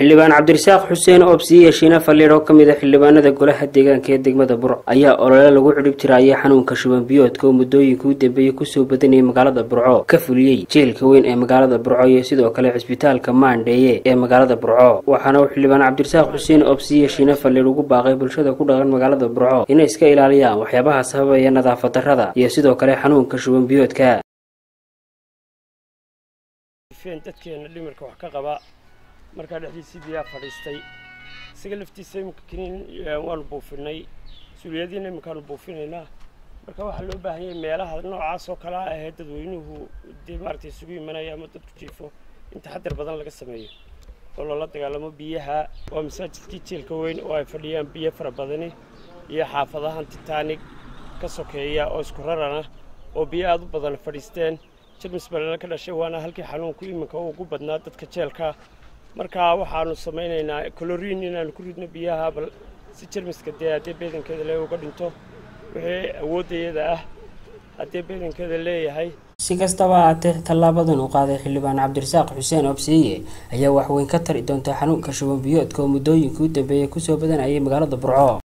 Xildhibaan Cabdirasaaq Xuseen Oobsiye Shiina Faliir oo kamid ah xildhibaanada golaha deegaanka ee degmada Burco ayaa olole lagu cirib tiraayay xanuunka shuban biyoodka oo muddooyinkii u dambeeyay kusoo badanayay magaalada Burco ka fuliyey jeelka weyn ee magaalada Burco iyo sidoo kale cisbitaalka Maandheeye ee magaalada Burco. Waxaana uu xildhibaan Cabdirasaaq Xuseen Oobsiye Shiina Faliir ugu baaqay bulshada ku dhaqan magaalada Burco inay iska ilaaliyaan waxyaabaha sababaya nadaafad darrada iyo sidoo kale xanuunka shuban biyoodka. Dadkeena dhimirka wax ka qaba markaa dhexdiisii biyaa fadhiistay, isaga laftiisa iminka kiniin waanu buufinay, suuliyadiina iminkaanu buufinaynaa. Marka waxaa loo baahan yahay meelaha noocaas oo kale ah ahee dadweynuhu dee maaragtay isugu imanaya ama dadku jiifo in taxadar badan laga sameeyo oo loola dagaalamo biyaha. Waa masaajidkii jeelka weyn oo ay fadhiyaan biyo fara badani iyo xaafadahan Titanic ka sokeeya oo isku rarana oo biyo aada u badan fadhiisteen, jermis balala ka dhashay, waana halkii xanuunku iminka ugu badnaa dadka jeelka. Marka waxaanu samaynaynaa chlorine inaanu ku ridno biyaha, bal si jermiska dee haddii beedankeeda le uga dhinto wixii awooddayada ah haddii beedankeeda leeyahay. Si kastaba haatee, tallaabadan uu qaaday xildhibaan Cabdirasaaq Xuseen Obsiye ayaa wax weyn ka tari doonta xanuunka shuban biyoodka oo muddooyinkii u dambeeyay kusoo badanayay magaalada Burco.